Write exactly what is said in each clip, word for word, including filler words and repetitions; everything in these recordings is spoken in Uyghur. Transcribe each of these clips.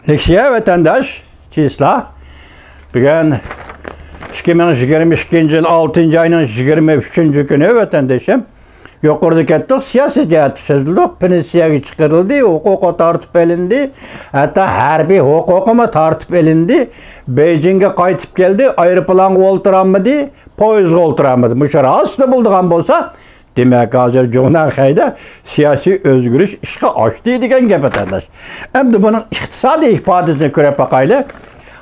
لېكسىيە ۋەتەنداش، چىسلا. بۈگۈن ئىككى مىڭ يىگىرمە ئىككىنچى يىل ئالتىنچى ئاينىڭ يىگىرمە ئۈچىنچى كۈنى، ۋەتەندىشىم. يۇقىرىدا كەتتۇق، سىياسىي جەھەتتە سۆزلىدۇق. پېنسىيەگە چىقىرىلدى، ھوقۇقى تارتىپ ئېلىندى، ھەتتا ھەربىي ھوقۇقىمۇ تارتىپ ئېلىندى. بېيجىڭگە قايتىپ كەلدى، ئايروپىلانغا ئولتۇرالمىدى، پويىزغا ئولتۇرالمىدى. مۇشۇ راستلا بولىدىغان بولسا، دېمەك، ھازىر جۇڭنەن خەيدە سىياسىي ئۆزگىرىش ئىشقا ئاشتى دېگەن گەپ، ۋەتەنداش. ئەمدى بۇنىڭ ئىقتىسادىي ئىپادىسىنى كۆرۈپ باقايلى.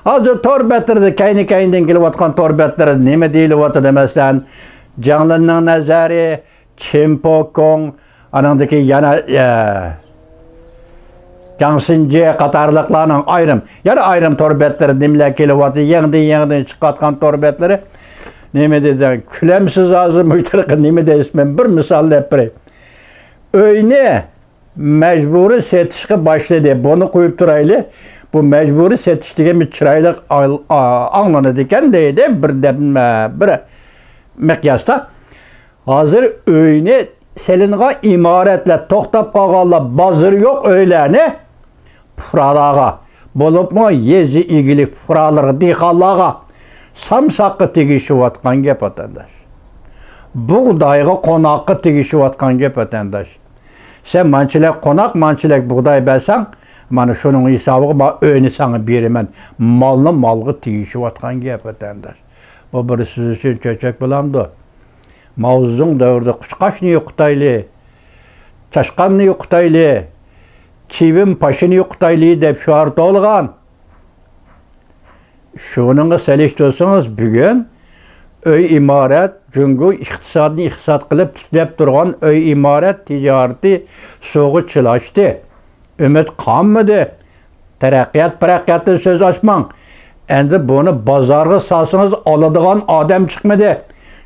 ھازىر تور بەتلىرىدە، كەينى-كەينىدىن كېلىۋاتقان تور بەتلىرىدە نېمە دېيىلىۋاتىدۇ؟ مەسىلەن، جاڭ لىننىڭ نەزەرى، چېن پوكۇڭ، ئانىڭدىكى يەنە، ئە، جاڭ سىنجې قاتارلىقلارنىڭ ئايرىم، يەنە ئايرىم تور بەتلىرى نېمىلەر كېلىۋاتىدۇ، يېڭىدىن-يېڭىدىن چىقىۋاتقان تور بەتلىرى. نېمە دېدى؟ كۈلەمسىز ھازىر مۇشۇ نېمە دەيسىز؟ مەن بىر مىسال دەپ بېرەي. ئۆينى مەجبۇرىي سېتىشقا باشلىدى. بۇنى قويۇپ تۇرايلى. بۇ مەجبۇرىي سېتىش دېگەن بىر چىرايلىق ئاڭ-، ئا-، ئاڭلىنىدىكەن دەيدۇ بىر دەم-، بىر مىقياستا. ھازىر ئۆينى سېلىنغان ئىمارەتلەر، توختاپ قالغانلار، بازىرى يوق ئۆيلەرنى پۇقرالارغا، بولۇپمۇ يېزا ئىگىلىك پۇقرالىرىغا، دېھقانلارغا، سامساققا تېگىشىۋاتقان گەپ، ۋەتەنداش. بۇغدايغا، قوناققا تېگىشىۋاتقان گەپ، ۋەتەنداش. سەن مانچىلەك قوناق، مانچىلەك بۇغداي بەرسەڭ، مانا شۇنىڭ ھېسابىغا مانا ئۆينى ساڭا بېرىمەن. مالنى مالغا تېگىشىۋاتقان گەپ، ۋەتەنداش. بۇ بىر سىز ئۈچۈن چۆچەك بولامدۇ؟ ماۋزېدۇڭ دەۋرىدە قۇشقاچنى يوقىتايلى، چاشقاننى يوقىتايلى، چىۋىن پاشىنى يوقىتايلى دەپ شوئار توۋلىغان. شۇنىڭغا سېلىشتۇرسىڭىز، بۈگۈن ئۆي ئىمارەت، جۇڭگو ئىقتىسادنى ئىقتىساد قىلىپ تىكلەپ تۇرغان ئۆي ئىمارەت تىجارىتى سۇغا چىلاشتى. ئۈمىد قالمىدى. تەرەققىيات، پەرەققىياتتىن سۆز ئاچماڭ. ئەمدى بۇنى بازارغا سالسىڭىز، ئالىدىغان ئادەم چىقمىدى.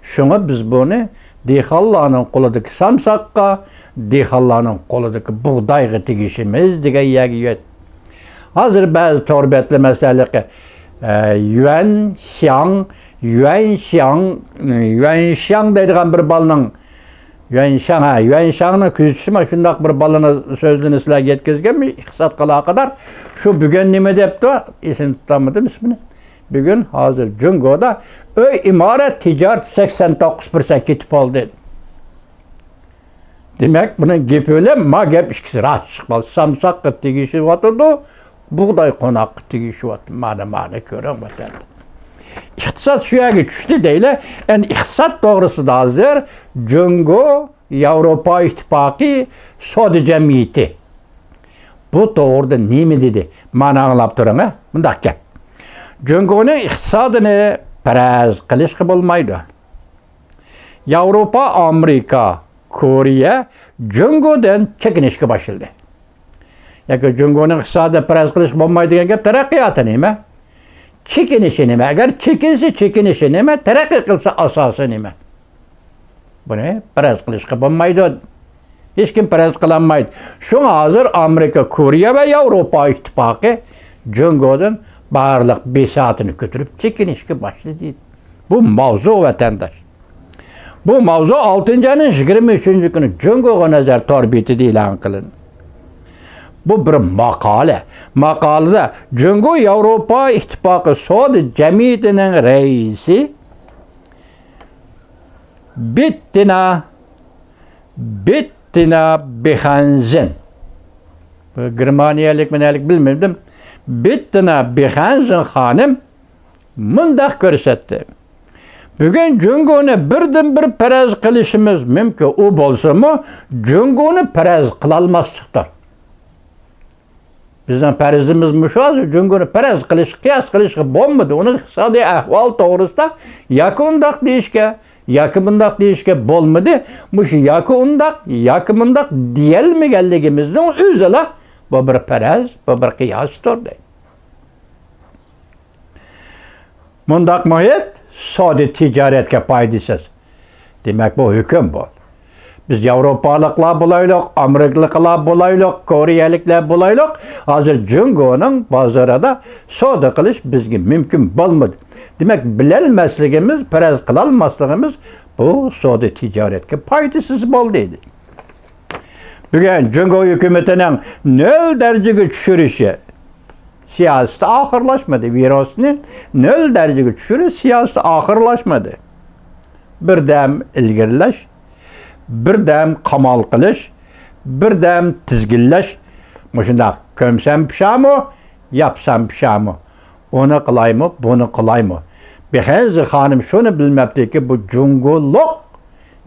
شۇڭا بىز بۇنى دېھقانلارنىڭ قولىدىكى سامساققا، دېھقانلارنىڭ قولىدىكى بۇغدايغا تېگىشىمىز دېگەن يەرگە يەت-، ھازىر بەزى تور بەتلەر، مەسىلەن، ئە، يۈەنشياڭ، يۈەنشياڭ، يۈەنشياڭ دەيدىغان بىر بالىنىڭ، يۈەنشياڭ، ھە، يۈەنشياڭنى كۆزىتىشىمۇ شۇنداق بىر بالىنىڭ سۆزلىرىنى سىلەرگە يەتكۈزگەنمەن، ئىقتىسادقا ئالاقىدار. شۇ بۈگۈن نېمە دەپتۇ؟ ئېسىمدە تۇتالمىدىم ئىسمىنى. بۈگۈن ھازىر جۇڭگودا ئۆي ئىمارەت تىجارىتى سەكسەن توققۇز پىرسەنت كېتىپ بولدى. دېمەك، بۇنىڭ گېپى بىلەن ما گەپ ئىككىسى راست چىقىپ قالدى. سامساققا تېگىشىۋاتىدۇ، بۇغداي قوناققا تېگىشىۋاتىدۇ. مانا، مانا كۆرۈڭ، ۋەتەندە ئىقتىساد شۇ يەرگە چۈشتى دەيلى. ئەمدى ئىقتىساد توغرىسىدا ھازىر جۇڭگو، ياۋروپا ئىتتىپاقى سودا جەمئىيىتى بۇ توغرىدا نېمە دېدى؟ مانا ئاڭلاپ تۇرۇڭ، ھە؟ مۇنداق گەپ. جۇڭگونىڭ ئىقتىسادىنى پەرەز قىلىشقا بولمايدۇ. ياۋروپا، ئامېرىكا، كورېيە جۇڭگودىن چېكىنىشكە باشلىدى. ياكى جۇڭگونىڭ ئىقتىسادىنى پەرەز قىلىشقا بولمايدۇ دېگەن گەپ تەرەققىياتى نېمە؟ چېكىنىشى نېمە؟ ئەگەر چېكىنسە، چېكىنىشى نېمە؟ تەرەققىي قىلسا ئاساسى نېمە؟ بۇنى پەرەز قىلىشقا بولمايدۇ. ھېچكىم پەرەز قىلالمايدۇ. شۇڭا ھازىر ئامېرىكا، كورېيە ۋە ياۋروپا ئىتتىپاقى جۇڭگودىن بارلىق بىساتىنى كۆتۈرۈپ چېكىنىشكە باشلىدى. بۇ ماۋزۇ، ۋەتەنداش. بۇ ماۋزۇ ئالتىنچى ئاينىڭ يىگىرمە ئۈچىنچى كۈنى جۇڭگوغا نەزەر تور بېتىدە ئېلان قىلىندى. بۇ بىر ماقالە. ماقالىدە جۇڭگو ياۋروپا ئىتتىپاقى سودا جەمئىيىتىنىڭ رەئىسى بېتتىنا، بېتتىنا بېخانزېن. بۇ گېرمانىيەلىكمۇ نەلىك بىلمىدىم. بېتتىنا بېخانزېن خانىم مۇنداق كۆرسەتتى. بۈگۈن جۇڭگونى بىردىنبىر پەرەز قىلىشىمىز مۇمكىن. ئۇ بولسىمۇ، جۇڭگونى پەرەز قىلالماسلىقتۇر. بىزنىڭ پەرىزىمىز مۇشۇ ھازىر جۇڭگونى پەرەز قىلىش، قىياس قىلىشقا بولمىدى. ئۇنىڭ ئىقتىسادىي ئەھۋالى توغرىسىدا ياكى ئۇنداق دېيىشكە، ياكى مۇنداق دېيىشكە بولمىدى. مۇشۇ ياكى ئۇنداق، ياكى مۇنداق دېيەلمىگەنلىكىمىزنىڭ ئۆزىلا بۇ بىر پەرەز، بۇ بىر قىياستۇر دەيدۇ. مۇنداق مۇھىت سودا تىجارەتكە پايدىسىز. دېمەك، بۇ ھۆكۈم بۇ. بىز ياۋروپالىقلار بولايلۇق، ئامېرىكىلىقلار بولايلۇق، كورېيەلىكلەر بولايلۇق، ھازىر جۇڭگونىڭ بازىرىدا سودا قىلىش بىزگە مۇمكىن بولمىدى. دېمەك، بىلەلمەسلىكىمىز، پەرەز قىلالماسلىقىمىز بۇ سودا تىجارەتكە پايدىسىز بولدى. بۈگۈن جۇڭگو ھۆكۈمىتىنىڭ نۆل دەرىجىگە چۈشۈرۈشى، سىياسىتى ئاخىرلاشمىدى. ۋىرۇسنى نۆل دەرىجىگە چۈشۈرۈش سىياسىتى ئاخىرلاشمىدى. بىردەم ئىلگىرىلەش، بىردەم قامال قىلىش، بىردەم تىزگىنلەش. مۇشۇنداق كۆمسەم پىشامۇ، ياپسام پىشامۇ، ئۇنى قىلايمۇ، بۇنى قىلايمۇ. بىخەنزە خانىم شۇنى بىلمەپتىكى، بۇ جۇڭگولۇق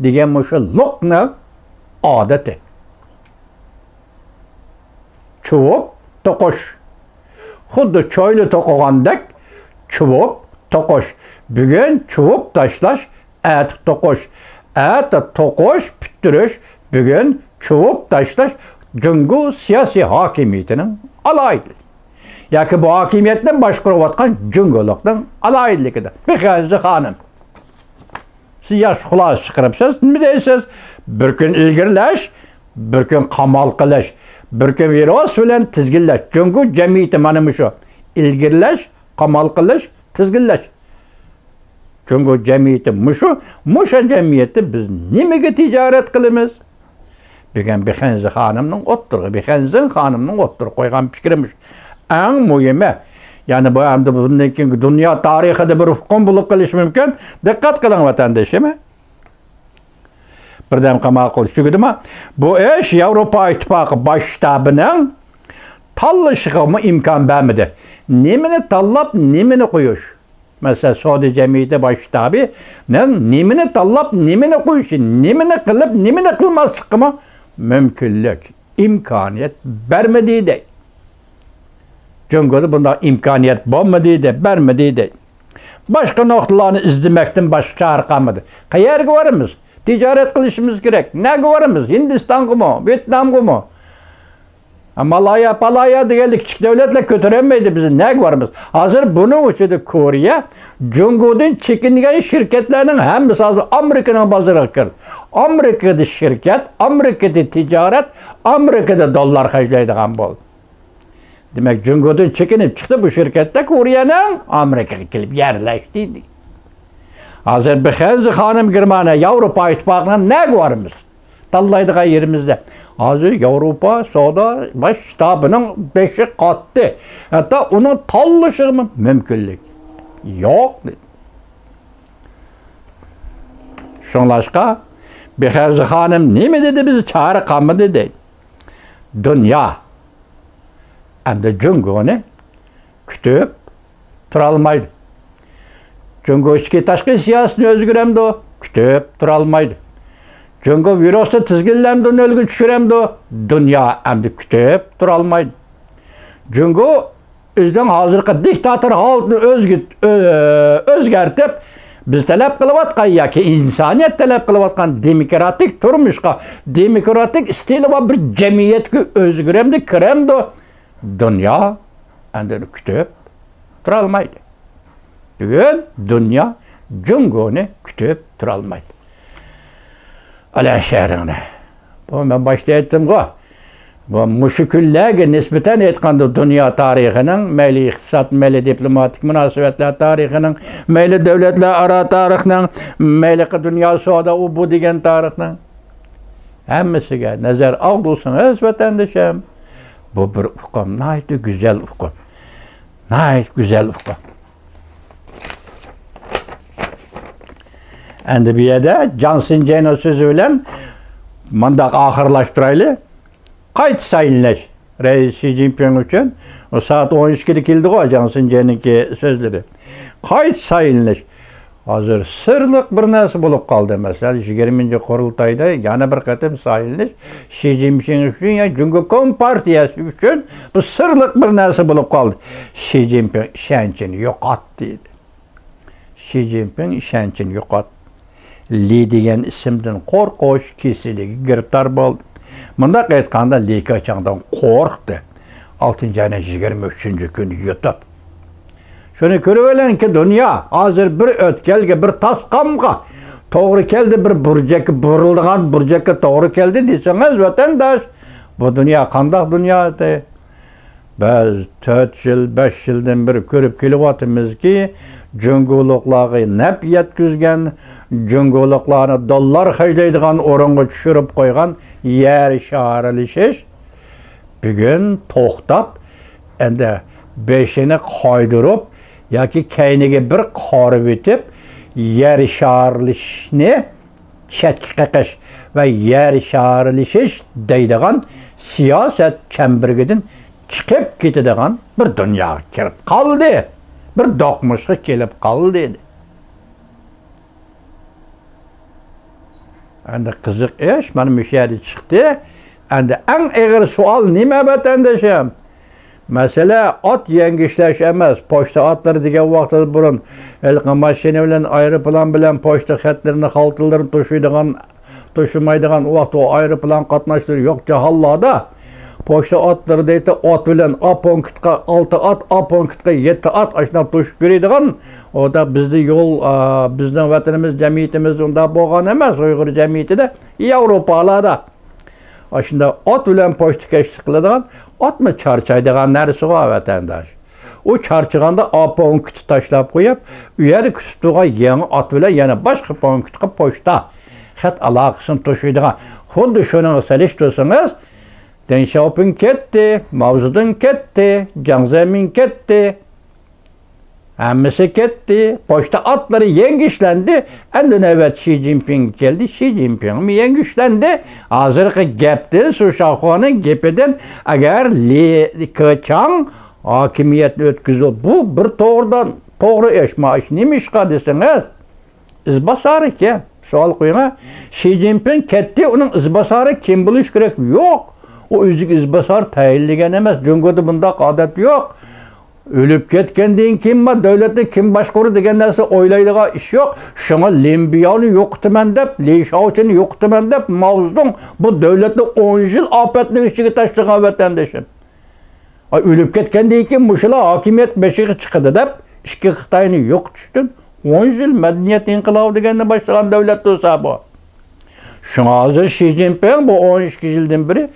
دېگەن مۇشۇ لۇقنىڭ ئادىتى. چۇۋۇپ توقۇش. خۇددى چويلا توقۇغاندەك چۇۋۇپ توقۇش. بۈگۈن چۇۋۇپ تاشلاش، ئەتە توقۇش. ئەتە توقۇش، پۈتتۈرۈش، بۈگۈن چۇۋۇپ تاشلاش جۇڭگو سىياسىي ھاكىمىيىتىنىڭ ئالاھىدىلىكى. ياكى بۇ ھاكىمىيەتنى باشقۇرۇۋاتقان جۇڭگولۇقنىڭ ئالاھىدىلىكىدۇر. بىخەنزە خانىم. سىز ياخشى خۇلاسە چىقىرىپسىز، نېمە دەيسىز؟ بىر كۈن ئىلگىرىلەش، بىر كۈن قامال قىلىش، بىر كۈن ۋىرۇس بىلەن تىزگىنلەش. جۇڭگو جەمئىيىتى مانا مۇشۇ. ئىلگىرىلەش، قامال قىلىش، تىزگىنلەش. جۇڭگو جەمئىيىتى مۇشۇ. مۇشۇ جەمئىيەتتە بىز نېمىگە تىجارەت قىلىمىز؟ بۈگۈن بىخەنزە خانىمنىڭ ئوتتۇرىغا، بىخەنزىڭ خانىمنىڭ ئوتتۇرىغا قويغان پىكرى مۇشۇ. ئەڭ مۇھىمى، يەنى بۇ ئەمدى بۇندىن كېيىنكى دۇنيا تارىخىدا بىر ئۇقۇم بولۇپ قېلىشى مۇمكىن. دىققەت قىلىڭ، ۋەتەندىشىم. بىردەم قامال قىلىش تۈگىدىما؟ بۇ ئىش ياۋروپا ئىتتىپاقى باش شتابىنىڭ تاللىشىغىمۇ ئىمكان بەرمىدى. نېمىنى تاللاپ، نېمىنى قويۇش؟ مەسىلەن، سودا جەمئىيىتى باش شتابىنىڭ نېمىنى تاللاپ، نېمىنى قويۇشى، نېمىنى قىلىپ، نېمىنى قىلماسلىقىمۇ مۇمكىنلىك، ئىمكانىيەت بەرمىدى دەي. جۇڭگودا بۇنداق ئىمكانىيەت بولمىدى دەي، بەرمىدى دەي. باشقا نۇقتىلارنى ئىزدىمەكتىن باشقا چارە قالمىدى. قەيەرگە بارىمىز؟ تىجارەت قىلىشىمىز كېرەك. نەگە بارىمىز؟ ھىندىستانغىمۇ؟ ۋيېتنامغىمۇ؟ مالايا، پالايا دېگەنلىك كىچىك دۆلەتلەر كۆتۈرەلمەيدۇ بىزنى، نەگە بارىمىز؟ ھازىر بۇنىڭ ئىچىدە كورېيە جۇڭگودىن چېكىنگەن شىركەتلەرنىڭ ھەممىسى ھازىر ئامېرىكىنىڭ بازىرىغا كىردى. ئامېرىكىدا شىركەت، ئامېرىكىدا تىجارەت، ئامېرىكىدا دوللار خەجلەيدىغان بولدى. دېمەك، جۇڭگودىن چېكىنىپ چىقتى بۇ شىركەتلەر، كورېيەنىڭ ئامېرىكىغا كېلىپ يەرلەشتى. ھازىر بىخەنزە خانىم گېرمانىيە، ياۋروپا ئىتتىپاقىنىڭ نەگە بارىمىز؟ تاللايدىغان يېرىمىزدە. ھازىر ياۋروپا سودا باش شتابىنىڭ بېشى قاتتى. ھەتتا ئۇنىڭ تاللىشىغىمۇ مۇمكىنلىك يوق، دېدى. شۇڭلاشقا، بىخەنزە خانىم نېمە دېدى؟ بىز چارە قالمىدى، دەيدۇ. دۇنيا ئەمدى جۇڭگونى كۈتۈپ تۇرالمايدۇ. جۇڭگو ئىچكى تاشقى سىياسىتىنى ئۆزگىرەمدۇ؟ كۈتۈپ تۇرالمايدۇ. جۇڭگو ۋىرۇسنى تىزگىنلەمدۇ، نۆلگە چۈشۈرەمدۇ؟ دۇنيا ئەمدى كۈتۈپ تۇرالمايدۇ. جۇڭگو ئۆزىنىڭ ھازىرقى دىكتاتور ھالىتىنى ئۆزگە-، ئۆ-، ئۆزگەرتىپ، بىز تەلەپ قىلىۋاتقان ياكى ئىنسانىيەت تەلەپ قىلىۋاتقان دېموكراتىك تۇرمۇشقا، دېموكراتىك ئىستىلى بار بىر جەمئىيەتكە ئۆزگىرەمدۇ، كىرەمدۇ؟ دۇنيا ئەمدى ئۇنى كۈتۈپ تۇرالمايدۇ. بۈگۈن دۇنيا جۇڭگونى كۈتۈپ تۇرالمايدۇ. ئەلە شەھىرىڭنى. بۇ مەن باشتا ئېيتتىمغۇ. بۇ مۇشۇ كۈنلەرگە نىسبەتەن ئېيتقاندا، دۇنيا تارىخىنىڭ، مەيلى ئىقتىساد، مەيلى دىپلوماتىك مۇناسىۋەتلەر تارىخىنىڭ، مەيلى دۆلەتلەر ئارا تارىخنىڭ، مەيلى دۇنيا سودا، ئۇ بۇ دېگەن تارىخنىڭ ھەممىسىگە نەزەر ئاغدۇرسىڭىز، ۋەتەندىشىم، بۇ بىر ئۇقۇم، ناھايىتى گۈزەل ئۇقۇم. ناھايىتى گۈزەل ئۇقۇم. ئەمدى بۇ يەردە جاڭ سىنجيەننىڭ سۆزى بىلەن مۇنداق ئاخىرلاشتۇرايلى. قايتا سايلىنىش رەئىس شى جىنپىڭ ئۈچۈن، ئۇ سائەت ئون ئىككىدە كېلىدىغۇ، جاڭ سىنجيەننىڭكى سۆزلىرى. قايتا سايلىنىش ھازىر سىرلىق بىر نەرسە بولۇپ قالدى. مەسىلەن، يىگىرمىنچى قۇرۇلتايدا يەنە بىر قېتىم سايلىنىش، شى جىنپىڭ ئۈچۈن، يەنى جۇڭگو كومپارتىيەسى ئۈچۈن بۇ سىرلىق بىر نەرسە بولۇپ قالدى. شى جىنپىڭ ئىشەنچىنى يوقاتتى. شى جىنپىڭ ئىشەنچىنى يوقاتتى. لى دېگەن ئىسىمدىن قورقۇش كېسىلىگە گىرىپتار بولدى. مۇنداق ئېيتقاندا، لى كېچاڭدىن قورقتى. ئالتىنچى ئاينىڭ يىگىرمە ئۈچىنچى كۈنى يۇتۇپ. شۇنى كۆرۈۋېلىڭكى، دۇنيا ھازىر بىر ئۆتكەلگە، بىر تاسقامغا توغرا كەلدى، بىر بۇرجەككە بۇرۇلىدىغان بۇرجەككە توغرا كەلدى دېسىڭىز، ۋەتەنداش، بۇ دۇنيا قانداق دۇنيا ئىدى؟ بىز تۆت يىل، بەش يىلدىن بېرى كۆرۈپ كېلىۋاتىمىزكى، جۇڭگولۇقلارغا نەپ يەتكۈزگەن، جۇڭگولۇقلارنى دوللار خەجلەيدىغان ئورۇنغا چۈشۈرۈپ قويغان يەر شارىلىشىش بۈگۈن توختاپ، ئەمدى بېشىنى قايدۇرۇپ ياكى كەينىگە بىر قارىۋېتىپ، يەر شارلىشىشنى چەتكە قېقىش ۋە يەر شارلىشىش دەيدىغان سىياسەت چەمبىرىكىدىن چىقىپ كېتىدىغان بىر دۇنياغا كىرىپ قالدى. بىر دوقمۇشقا كېلىپ قالدى. ئەمدى قىزىق ئىش مانا مۇشۇ يەردە چىقتى. ئەمدى ئەڭ ئېغىر سوئال نېمە، ۋەتەندىشىم؟ مەسىلە ئات يەڭگۈشلەش ئەمەس. پوچتا ئاتلىرى دېگەن ۋاقتىدا بۇرۇن ھېلىقى ماشىنا بىلەن، ئايروپىلان بىلەن پوچتا خەتلىرىنى، خالتىلىرىنى توشۇيدىغان، توشۇمايدىغان، ئۇ ۋاقىت ئۇ ئايروپىلان قاتناشلىرى يوق جاھانلاردا پوچتا ئاتلىرى دەيتتى، ئات بىلەن ئا پونكىتقا ئالتە ئات، ئا پونكىتقا يەتتە ئات ئاشۇنداق توشۇپ يۈرىدىغان. ئۇ دا بىزدە يول، ئا، بىزنىڭ ۋەتىنىمىز، جەمئىيىتىمىزدە ئۇنداق بولغان ئەمەس. ئۇيغۇر جەمئىيىتىدە، ياۋروپالاردا ئاشۇنداق ئات بىلەن پوچتا كەشلىك قىلىدىغان، ئاتمۇ چارچايدىغان نەرسىغۇ، ۋەتەنداش. ئۇ چارچىغاندا ئا پونكىتى تاشلاپ قويۇپ، ئۇ يەردە كۈتۈپ تۇرغان يېڭى ئات بىلەن يەنە باشقا پونكىتقا پوچتا خەت ئالاقىسىنى توشۇيدىغان. خۇددى شۇنىڭغا سېلىشتۇرسىڭىز، دېڭ شياۋپىڭ كەتتى، ماۋزېدۇڭ كەتتى، جياڭ زېمىن كەتتى. ھەممىسى كەتتى. پوچتا ئاتلىرى يەڭگۈشلەندى. ئەمدى نۆۋەت شى جىنپىڭگە كەلدى. شى جىنپىڭمۇ يەڭگۈشلەندى. ھازىرقى گەپتىن، سۇ شاخۇنىڭ گېپىدىن، ئەگەر لى كېچاڭ ھاكىمىيەتنى ئۆتكۈزۈپ، بۇ بىر توغرىدان توغرا ئىش. ما ئىش نېمە ئىشقا دېسىڭىز، ئىزباسارى كىم؟ سوئال قويۇڭ. شى جىنپىڭ كەتتى، ئۇنىڭ ئىزباسارى كىم بولۇشى كېرەك؟ يوق. ئۇ ئۆزىگە ئىزباسار تەيىنلىگەن ئەمەس. جۇڭگودا بۇنداق ئادەت يوق. ئۆلۈپ كەتكەندىن كېيىنمۇ دۆلەتنى كىم باشقۇرىدۇ دېگەن نەرسە ئويلايدىغان ئىش يوق. شۇڭا لىن بىياۋنى يوقىتىمەن دەپ، لى شياۋچىنى يوقىتىمەن دەپ، ماۋزېدۇڭ بۇ دۆلەتنى ئون يىل ئاپەتنىڭ ئىچىگە تاشلىغان، ۋەتەندىشىم. ئاي، ئۆلۈپ كەتكەندىن كېيىن مۇشۇلار ھاكىمىيەت بېشىغا چىقىدۇ دەپ، ئىككى خىتاينى يوقىتىش ئۈچۈن ئون يىل مەدەنىيەت ئىنقىلابى دېگەننى باشلىغان دۆلەت تۇرسا بۇ. شۇڭا ھازىر شى جىنپىڭ بۇ ئون ئىككى يىلدىن بېرى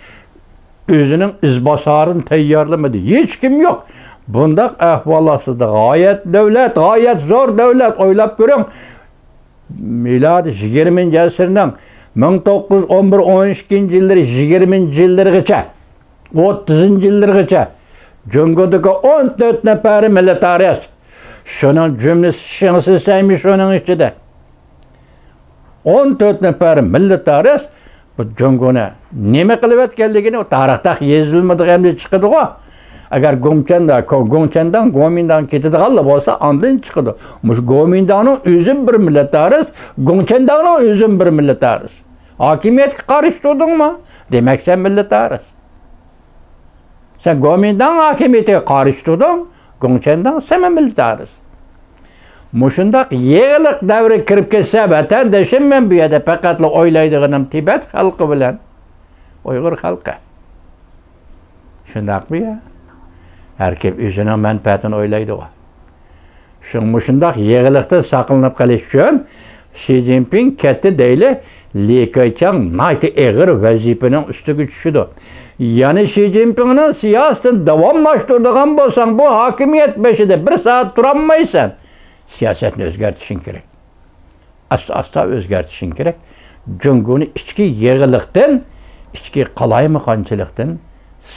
ئۆزىنىڭ ئىزباسارىنى تەييارلىمىدى. ھېچكىم يوق. بۇنداق ئەھۋال ئاستىدا غايەت دۆلەت، غايەت زور دۆلەت. ئويلاپ كۆرۈڭ. مىلادىي يىگىرمىنچى ئەسىرنىڭ مىڭ توققۇز يۈز ئون بىر، ئون ئىككىنچى يىللىرى، يىگىرمىنچى يىللىرىغىچە، ئوتتۇزىنچى يىللىرىغىچە جۇڭگودىكى ئون تۆت نەپەر مىلىتارىست، شۇنىڭ جۈملىسى شېڭ شىسەيمۇ شۇنىڭ ئىچىدە، ئون تۆت نەپەر مىللىتارىست بۇ جۇڭگونى نېمە قىلىۋەتكەنلىكىنى ئۇ تارىختا يېزىلمىدىغان ئەمدى چىقىدىغۇ. ئەگەر گوڭچەنداڭ، گوڭچەنداڭ، گومىنداڭ كېتىدىغانلا بولسا، ئاندىن چىقىدۇ. مۇشۇ گومىنداڭنىڭ ئۆزىمۇ بىر مىللەتتارىس، گوڭچەنداڭنىڭ ئۆزىمۇ بىر مىللەتتارىس. ھاكىمىيەتكە قارشى تۇردۇڭمۇ؟ دېمەك، سەن مىللەتتارىس. سەن گومىنداڭ ھاكىمىيىتىگە قارشى تۇردۇڭ، گوڭچەنداڭ سەنمۇ مىللەتتارىس. مۇشۇنداق يېڭىلىق دەۋرىگە كىرىپ كەتسە، ۋەتەندىشىم، مەن بۇ يەردە پەقەتلا ئويلايدىغىنىم تىبەت خەلقى بىلەن ئۇيغۇر خەلقى. شۇنداقمۇ يا؟ ھەر كىم ئۆزىنىڭ مەنپەئەتىنى ئويلايدىغۇ. شۇڭا مۇشۇنداق يېغىلىقتىن ساقلىنىپ قېلىش ئۈچۈن شى جىنپىڭ كەتتى دەيلى، لى كېچاڭ ناھايىتى ئېغىر ۋەزىپىنىڭ ئۈستىگە چۈشىدۇ. يەنى شى جىنپىڭنىڭ سىياسىتىنى داۋاملاشتۇرىدىغان بولساڭ، بۇ ھاكىمىيەت بېشىدا بىر سائەت تۇرالمايسەن. سىياسەتنى ئۆزگەرتىشىڭ كېرەك. ئاستا-ئاستا ئۆزگەرتىشىڭ كېرەك. جۇڭگونى ئىچكى يېغىلىقتىن، ئىچكى قالايمىقانچىلىقتىن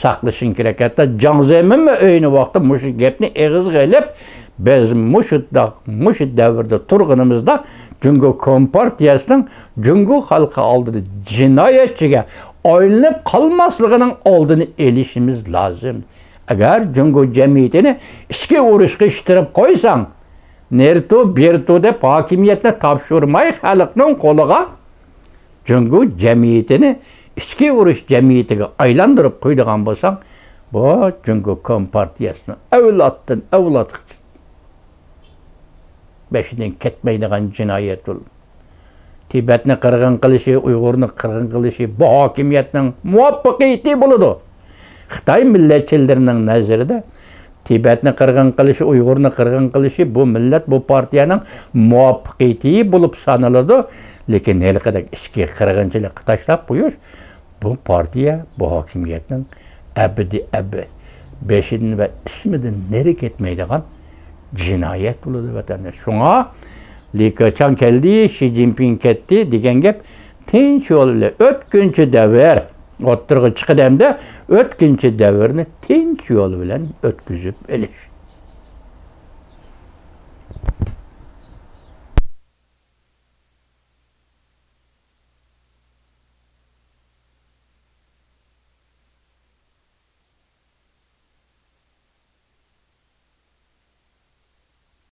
ساقلىشىڭ كېرەك. ھەتتا جاڭ زېمىنمۇ ئەينى ۋاقىتتا مۇشۇ گەپنى ئېغىزغا ئېلىپ، بىز مۇشۇنداق، مۇشۇ دەۋردە تۇرغىنىمىزدا، جۇڭگو كومپارتىيەسىنىڭ جۇڭگو خەلقى ئالدىدا جىنايەتچىگە ئايلىنىپ قالماسلىقىنىڭ ئالدىنى ئېلىشىمىز لازىم. ئەگەر جۇڭگو جەمئىيىتىنى ئىچكى ئۇرۇشقا ئىتتىرىپ قويساڭ، نېرتۇ، بېرتۇ دەپ ھاكىمىيەتنى تاپشۇرماي خەلقنىڭ قولىغا، جۇڭگو جەمئىيىتىنى ئىچكى ئۇرۇش جەمئىيىتىگە ئايلاندۇرۇپ قويىدىغان بولساڭ، بۇ جۇڭگو كومپارتىيەسىنىڭ ئەۋلادتىن ئەۋلادقىچە بېشىدىن كەتمەيدىغان جىنايەت بولىدۇ. تىبەتنى قىرغىن قىلىشى، ئۇيغۇرنى قىرغىن قىلىشى بۇ ھاكىمىيەتنىڭ مۇۋەپپەقىيىتى بولىدۇ. خىتاي مىللەتچىلىرىنىڭ نەزىرىدە تىبەتنى قىرغىن قىلىشى، ئۇيغۇرنى قىرغىن قىلىشى بۇ مىللەت، بۇ پارتىيەنىڭ مۇۋەپپەقىيىتى بولۇپ سانىلىدۇ. لېكىن ھېلىقىدەك ئىچكى قىرغىنچىلىققا تاشلاپ قويۇش بۇ پارتىيە، بۇ ھاكىمىيەتنىڭ ئەبەدىي ئەبە-، بېشىدىن ۋە ئىسمىدىن نېرى كەتمەيدىغان جىنايەت بولىدۇ، ۋەتەنداش. شۇڭا لى كېچاڭ كەلدى، شى جىنپىڭ كەتتى دېگەن گەپ تىنچ يول بىلەن ئۆتكۈنچى دەۋر. ئوتتۇرىغا چىقىدۇ ھەمدە ئۆتكۈنچى دەۋرنى تىنچ يول بىلەن ئۆتكۈزۈپ ئېلىش.